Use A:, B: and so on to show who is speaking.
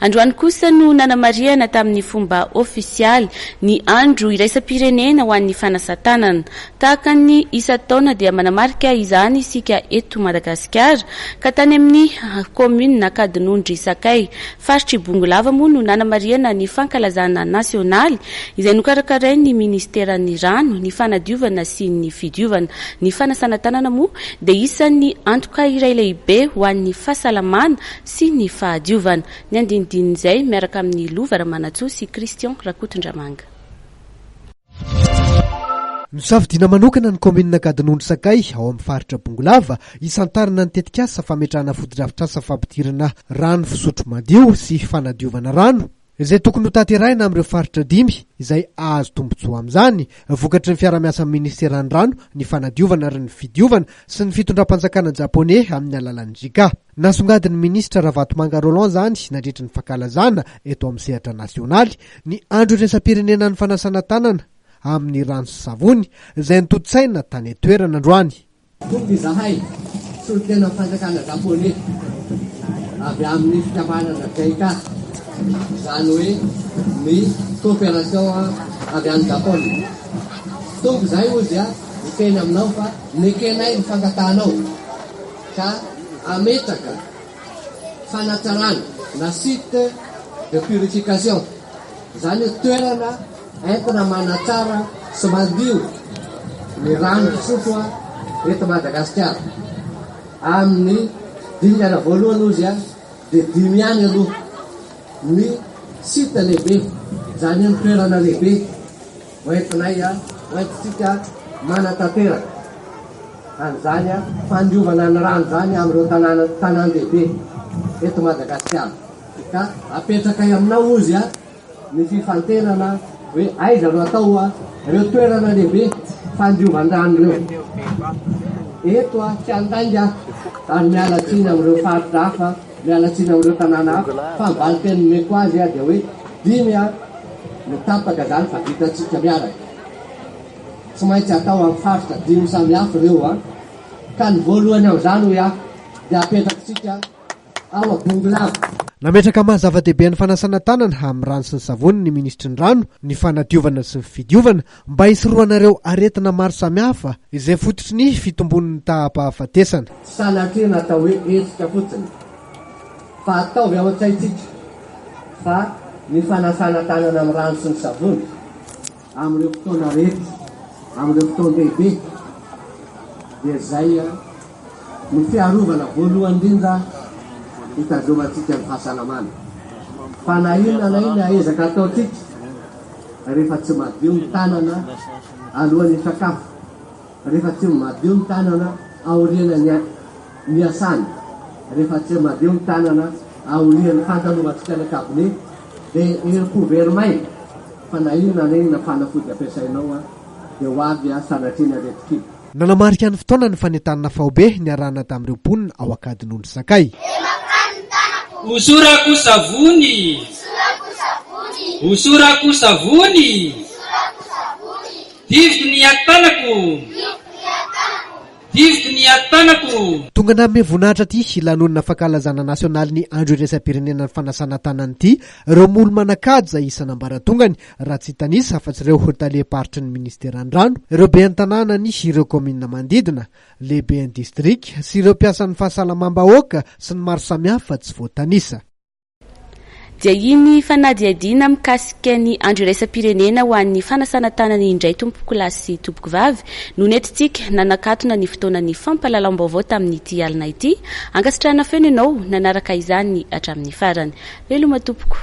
A: Androany kosa no nanamarihana tamin'ny fomba ofisialy ny andro iraisam-pirenena ho an'ny fanasan-tanana. Tahaka ny isan-taona dia manamarika izany isika eto Madagasikara ka tany amin'ny kaominina Ankadinondry Sakay, faritr'i Bongolava moa no nanamarihana ny fankalazana nasionaly izay nokarakarain'ny minisiteran'ny rano, ny fanadiovana sy ny fidiovana. Ny fanasana tanana moa dia isan'ny antoka iray lehibe ho an'ny fahasalamana sy ny fahadiovana. Ny andinidinin'izay miaraka amin'i Lova Ramanantsoa sy Christian Rakotondramanga.
B: Nosafidiana manokana ny kaominina Ankadinondry Sakay ao amin'ny faritra Bongolava hisantarana ny tetikasa fametrahana fotodrafitrasa fampidirana rano fisotro madio sy fanadiovana rano izay tokony hotanterahina amin'ireo faritra dimy izay hahazo tombontsoa amin'izany, vokatry ny fiara-miasan'ny minisiteran'ny rano, ny fanadiovana ary ny fidiovana sy ny fitondram-panjakana japoney amin'ny alalan'ny JICA. Nasongadin'ny minisitra Ravatomanga Roland izany nandritry ny fankalazana eto amin'ny sehatra nasionaly ny andro iraisam-pirenenan'ny fanasana tanana amin'ny rano sy savony izay notontosaina tany an-toerana androany.
C: Tonga izahay, solontenan'ny fanjakana Japoney avy amin'ny fikambanana JICA, izany hoe ny coopération avy any Japon. Tonga izahay hozy hiteny aminao fa nekenay ny fangatahanao ka hametraka fanatsarana na site de purification, izany hoe toerana entina manatsara sy mandio ny rano fisotro eto Madagasikara. Amin'ny dingana voalohany hozy dia dimy ihany aloha ny site lehibe, izany hoe ny toerana lehibe hoentinay, hoentintsika manatanteraka an'izany fandiovana ny rano izany amin'ireo tanàna, tanàn-dehibe eto Madagasikara. Ka apetrakay aminao hozy ny fifantenana hoe aiza no atao ireo toerana lehibe fandiovan-drano ireo. Eto aho tsy handainga ary miala tsiny amin'ireo faritra hafa, miala tsiny amin'ireo tanàna hafa fa ny valin-teny nomeko azy dia hoe dimy no tapaka izany fa vitantsika miaraka. Tsy maintsy atao amin'ny faritra dimy samihafa ireo ka ny voalohany amin'izany hoy aho dia apetrakitsika ao Bongolava.
B: Nametraka maha zava-dehibe ny fanasana tanana amin'ny rano sy ny savony ny minisitry ny rano, ny fanadiovana sy ny fidiovana mba hisorohana ireo aretina maro samihafa izay fototry ny fitombon'ny taham-pahafatesana.
C: Tsy sanatria natao hoe hetsika fotsiny fa ataovy ao an-tsaintsika fa ny fanasana tanana amin'ny rano sy ny savony amin'ireo fotoana rehetra, amin'ireo fotoan-dehibe dia izay no fiarovana voalohany indrindra hitazovantsika ny fahasalamana. Fa na inona na inona ezaka ataontsika, rehefa tsy madio ny tanana alohan'ny hisakafo, rehefa tsy madio ny tanana aorianan'ny niasana, rehefa tsy madio ny tanana aorian'ny fandalovantsika any an-kabone, dia herim-po very maina. Fa na inona na inona fanafody ampiasainao dia ho avy sanatria ny aretin-kibo.
B: Nanamarika ny fotoana ny fanentanana faobe niarahana tamin'ireo mponina ao Ankadinondry Sakay.
D: Hosorako savony. Hosorako savony. Diviko ny tanako. Diviko ny tanako.
B: Tonga nanome voninahitra ity lanonana fankalazana nasionaly ny Andro iraisam-pirenena ny fanasana tanana ity ireo molo-manan-kaja isan'ambaratongany raha tsy hitanisa afa-tsy ireo talem-paritry ny minisiteran'ny rano, ireo ben'ny tanànany, ireo kaominina manodidina, lehiben'ny distrika sy ireo mpiasan'ny fahasalamam-bahoaka sy ny maro samihafa tsy voatanisa.
A: Dia iny fanadihadiana mikasika ny andro iraisam-pirenena ho an'ny fanasana tanana indray tompokolahy sy tompokovavy no nentintsika nanakatona ny fotoanan'ny fampahalalam-baovao tamin'ity alina ity. Ankasitrahana feno ianao nanaraka izany hatramin'ny farany. Veloma tompoko.